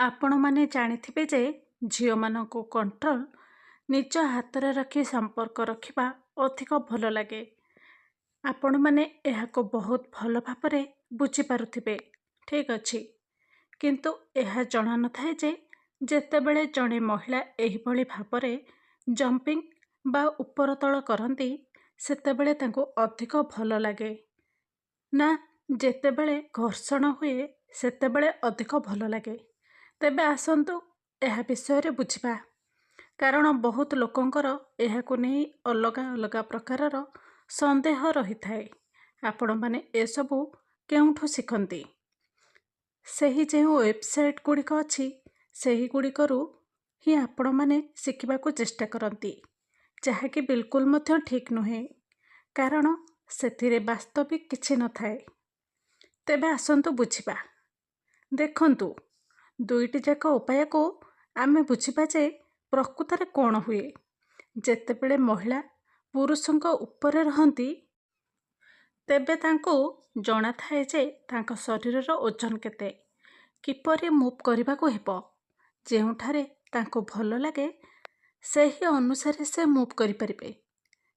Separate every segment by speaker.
Speaker 1: ଆପଣମାନେ ଜାଣିଥିବେ ଯେ ଝିଅମାନଙ୍କୁ କଣ୍ଟ୍ରୋଲ ନିଜ ହାତରେ ରଖି ସମ୍ପର୍କ ରଖିବା ଅଧିକ ଭଲ ଲାଗେ। ଆପଣମାନେ ଏହାକୁ ବହୁତ ଭଲ ଭାବରେ ବୁଝିପାରୁଥିବେ, ଠିକ୍ ଅଛି। କିନ୍ତୁ ଏହା ଜଣା ନଥାଏ ଯେ ଯେତେବେଳେ ଜଣେ ମହିଳା ଏହିଭଳି ଭାବରେ ଜମ୍ପିଂ ବା ଉପର ତଳ କରନ୍ତି, ସେତେବେଳେ ତାଙ୍କୁ ଅଧିକ ଭଲ ଲାଗେ ନା ଯେତେବେଳେ ଘର୍ଷଣ ହୁଏ ସେତେବେଳେ ଅଧିକ ଭଲ ଲାଗେ? ତେବେ ଆସନ୍ତୁ ଏହା ବିଷୟରେ ବୁଝିବା, କାରଣ ବହୁତ ଲୋକଙ୍କର ଏହାକୁ ନେଇ ଅଲଗା ଅଲଗା ପ୍ରକାରର ସନ୍ଦେହ ରହିଥାଏ। ଆପଣମାନେ ଏସବୁ କେଉଁଠୁ ଶିଖନ୍ତି? ସେହି ଯେଉଁ ୱେବସାଇଟ୍ ଗୁଡ଼ିକ ଅଛି, ସେହିଗୁଡ଼ିକରୁ ହିଁ ଆପଣମାନେ ଶିଖିବାକୁ ଚେଷ୍ଟା କରନ୍ତି, ଯାହାକି ବିଲକୁଲ ମଧ୍ୟ ଠିକ୍ ନୁହେଁ, କାରଣ ସେଥିରେ ବାସ୍ତବିକ କିଛି ନଥାଏ। ତେବେ ଆସନ୍ତୁ ବୁଝିବା। ଦେଖନ୍ତୁ, ଦୁଇଟି ଯାକ ଉପାୟକୁ ଆମେ ବୁଝିବା ଯେ ପ୍ରକୃତରେ କ'ଣ ହୁଏ। ଯେତେବେଳେ ମହିଳା ପୁରୁଷଙ୍କ ଉପରେ ରହନ୍ତି, ତେବେ ତାଙ୍କୁ ଜଣାଥାଏ ଯେ ତାଙ୍କ ଶରୀରର ଓଜନ କେତେ, କିପରି ମୁଭ୍ କରିବାକୁ ହେବ। ଯେଉଁଠାରେ ତାଙ୍କୁ ଭଲ ଲାଗେ, ସେହି ଅନୁସାରେ ସେ ମୁଭ୍ କରିପାରିବେ।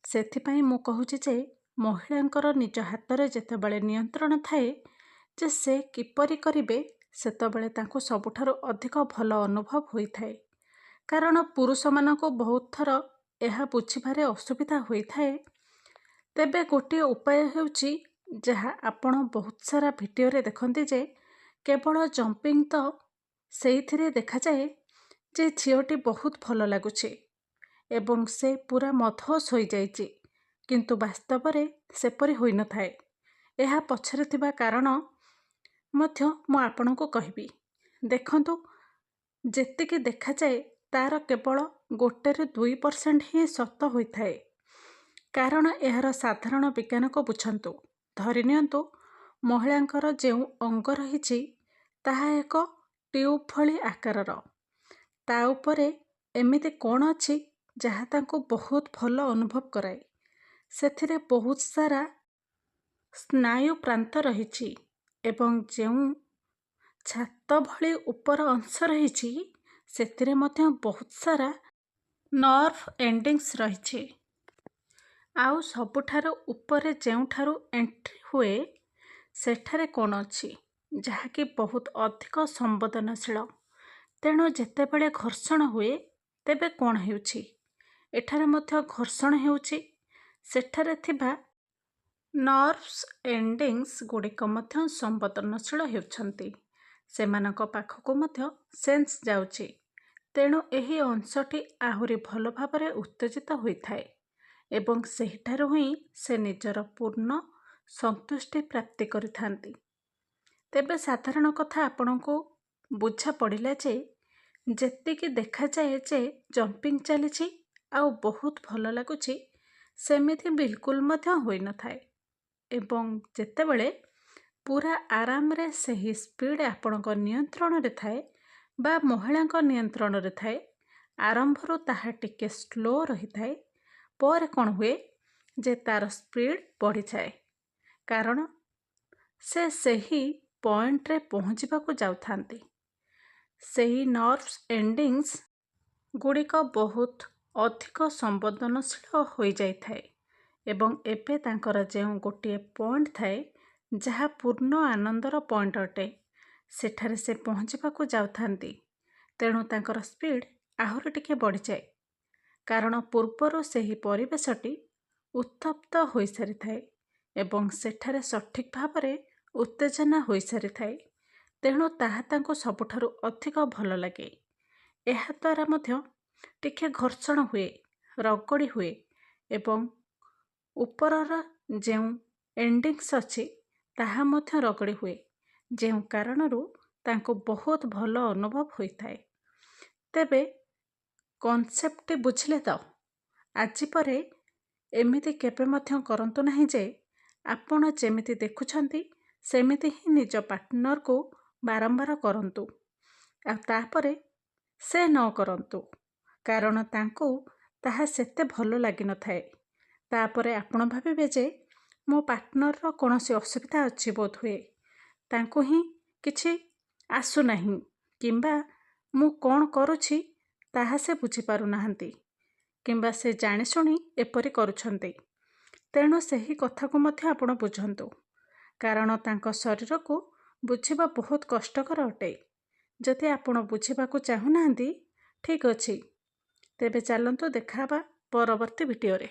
Speaker 1: ସେଥିପାଇଁ ମୁଁ କହୁଛି ଯେ ମହିଳାଙ୍କର ନିଜ ହାତରେ ଯେତେବେଳେ ନିୟନ୍ତ୍ରଣ ଥାଏ ଯେ ସେ କିପରି କରିବେ, ସେତେବେଳେ ତାଙ୍କୁ ସବୁଠାରୁ ଅଧିକ ଭଲ ଅନୁଭବ ହୋଇଥାଏ, କାରଣ ପୁରୁଷମାନଙ୍କୁ ବହୁତ ଥର ଏହା ବୁଝିବାରେ ଅସୁବିଧା ହୋଇଥାଏ। ତେବେ ଗୋଟିଏ ଉପାୟ ହେଉଛି, ଯାହା ଆପଣ ବହୁତ ସାରା ଭିଡ଼ିଓରେ ଦେଖନ୍ତି ଯେ କେବଳ ଜମ୍ପିଂ ତ ସେଇଥିରେ ଦେଖାଯାଏ ଯେ ଝିଅଟି ବହୁତ ଭଲ ଲାଗୁଛି ଏବଂ ସେ ପୁରା ମଦହୋସ ହୋଇଯାଇଛି, କିନ୍ତୁ ବାସ୍ତବରେ ସେପରି ହୋଇନଥାଏ। ଏହା ପଛରେ ଥିବା କାରଣ ମଧ୍ୟ ମୁଁ ଆପଣଙ୍କୁ କହିବି। ଦେଖନ୍ତୁ, ଯେତିକି ଦେଖାଯାଏ ତା'ର କେବଳ 1ରୁ 2% ହିଁ ସତ ହୋଇଥାଏ। କାରଣ ଏହାର ସାଧାରଣ ବିଜ୍ଞାନକୁ ବୁଝନ୍ତୁ। ଧରିନିଅନ୍ତୁ, ମହିଳାଙ୍କର ଯେଉଁ ଅଙ୍ଗ ରହିଛି, ତାହା ଏକ ଟ୍ୟୁବ୍ ଭଳି ଆକାରର। ତା ଉପରେ ଏମିତି କ'ଣ ଅଛି ଯାହା ତାଙ୍କୁ ବହୁତ ଭଲ ଅନୁଭବ କରାଏ? ସେଥିରେ ବହୁତ ସାରା ସ୍ନାୟୁ ପ୍ରାନ୍ତ ରହିଛି ଏବଂ ଯେଉଁ ଛାତ ଭଳି ଉପର ଅଂଶ ରହିଛି, ସେଥିରେ ମଧ୍ୟ ବହୁତ ସାରା ନର୍ଭ ଏଣ୍ଡିଙ୍ଗସ୍ ରହିଛି। ଆଉ ସବୁଠାରୁ ଉପରେ ଯେଉଁଠାରୁ ଏଣ୍ଟ୍ରି ହୁଏ, ସେଠାରେ କ'ଣ ଅଛି ଯାହାକି ବହୁତ ଅଧିକ ସମ୍ବେଦନଶୀଳ? ତେଣୁ ଯେତେବେଳେ ଘର୍ଷଣ ହୁଏ, ତେବେ କ'ଣ ହେଉଛି? ଏଠାରେ ମଧ୍ୟ ଘର୍ଷଣ ହେଉଛି। ସେଠାରେ ଥିବା ନର୍ଭସ୍ ଏଣ୍ଡିଙ୍ଗସ୍ ଗୁଡ଼ିକ ମଧ୍ୟ ସମ୍ବେଦନଶୀଳ ହେଉଛନ୍ତି। ସେମାନଙ୍କ ପାଖକୁ ମଧ୍ୟ ସେନ୍ସ ଯାଉଛି। ତେଣୁ ଏହି ଅଂଶଟି ଆହୁରି ଭଲ ଭାବରେ ଉତ୍ତେଜିତ ହୋଇଥାଏ ଏବଂ ସେହିଠାରୁ ହିଁ ସେ ନିଜର ପୂର୍ଣ୍ଣ ସନ୍ତୁଷ୍ଟି ପ୍ରାପ୍ତି କରିଥାନ୍ତି। ତେବେ ସାଧାରଣ କଥା ଆପଣଙ୍କୁ ବୁଝା ପଡ଼ିଲା ଯେ ଯେତିକି ଦେଖାଯାଏ ଯେ ଜମ୍ପିଂ ଚାଲିଛି ଆଉ ବହୁତ ଭଲ ଲାଗୁଛି, ସେମିତି ବିଲକୁଲ ମଧ୍ୟ ହୋଇନଥାଏ। ଏବଂ ଯେତେବେଳେ ପୁରା ଆରାମରେ ସେହି ସ୍ପିଡ଼ ଆପଣଙ୍କ ନିୟନ୍ତ୍ରଣରେ ଥାଏ ବା ମହିଳାଙ୍କ ନିୟନ୍ତ୍ରଣରେ ଥାଏ, ଆରମ୍ଭରୁ ତାହା ଟିକେ ସ୍ଲୋ ରହିଥାଏ। ପରେ କ'ଣ ହୁଏ ଯେ ତା'ର ସ୍ପିଡ଼ ବଢ଼ିଯାଏ, କାରଣ ସେ ସେହି ପଏଣ୍ଟରେ ପହଞ୍ଚିବାକୁ ଯାଉଥାନ୍ତି। ସେହି ନର୍ଭସ୍ ଏଣ୍ଡିଙ୍ଗସ୍ ଗୁଡ଼ିକ ବହୁତ ଅଧିକ ସମ୍ବେଦନଶୀଳ ହୋଇଯାଇଥାଏ ଏବଂ ଏବେ ତାଙ୍କର ଯେଉଁ ଗୋଟିଏ ପଏଣ୍ଟ ଥାଏ, ଯାହା ପୂର୍ଣ୍ଣ ଆନନ୍ଦର ପଏଣ୍ଟ ଅଟେ, ସେଠାରେ ସେ ପହଞ୍ଚିବାକୁ ଯାଉଥାନ୍ତି। ତେଣୁ ତାଙ୍କର ସ୍ପିଡ଼ ଆହୁରି ଟିକେ ବଢ଼ିଯାଏ, କାରଣ ପୂର୍ବରୁ ସେହି ପରିବେଶଟି ଉତ୍ତପ୍ତ ହୋଇସାରିଥାଏ ଏବଂ ସେଠାରେ ସଠିକ୍ ଭାବରେ ଉତ୍ତେଜନା ହୋଇସାରିଥାଏ। ତେଣୁ ତାହା ତାଙ୍କୁ ସବୁଠାରୁ ଅଧିକ ଭଲ ଲାଗେ। ଏହାଦ୍ୱାରା ମଧ୍ୟ ଟିକେ ଘର୍ଷଣ ହୁଏ, ରଗଡ଼ି ହୁଏ ଏବଂ ଉପରର ଯେଉଁ ଏଣ୍ଡିଙ୍ଗସ୍ ଅଛି, ତାହା ମଧ୍ୟ ରଗଡ଼ି ହୁଏ, ଯେଉଁ କାରଣରୁ ତାଙ୍କୁ ବହୁତ ଭଲ ଅନୁଭବ ହୋଇଥାଏ। ତେବେ କନସେପ୍ଟଟି ବୁଝିଲେ ତ? ଆଜି ପରେ ଏମିତି କେବେ ମଧ୍ୟ କରନ୍ତୁ ନାହିଁ ଯେ ଆପଣ ଯେମିତି ଦେଖୁଛନ୍ତି, ସେମିତି ହିଁ ନିଜ ପାର୍ଟନରକୁ ବାରମ୍ବାର କରନ୍ତୁ ଆଉ ତାପରେ ସେ ନ କରନ୍ତୁ, କାରଣ ତାଙ୍କୁ ତାହା ସେତେ ଭଲ ଲାଗିନଥାଏ। ତାପରେ ଆପଣ ଭାବିବେ ଯେ ମୋ ପାର୍ଟନରର କୌଣସି ଅସୁବିଧା ଅଛି ବୋଧହୁଏ, ତାଙ୍କୁ ହିଁ କିଛି ଆସୁନାହିଁ କିମ୍ବା ମୁଁ କ'ଣ କରୁଛି ତାହା ସେ ବୁଝିପାରୁନାହାନ୍ତି କିମ୍ବା ସେ ଜାଣିଶୁଣି ଏପରି କରୁଛନ୍ତି। ତେଣୁ ସେହି କଥାକୁ ମଧ୍ୟ ଆପଣ ବୁଝନ୍ତୁ, କାରଣ ତାଙ୍କ ଶରୀରକୁ ବୁଝିବା ବହୁତ କଷ୍ଟକର ଅଟେ। ଯଦି ଆପଣ ବୁଝିବାକୁ ଚାହୁଁନାହାନ୍ତି, ଠିକ୍ ଅଛି, ତେବେ ଚାଲନ୍ତୁ ଦେଖା ହେବା ପରବର୍ତ୍ତୀ ଭିଡ଼ିଓରେ।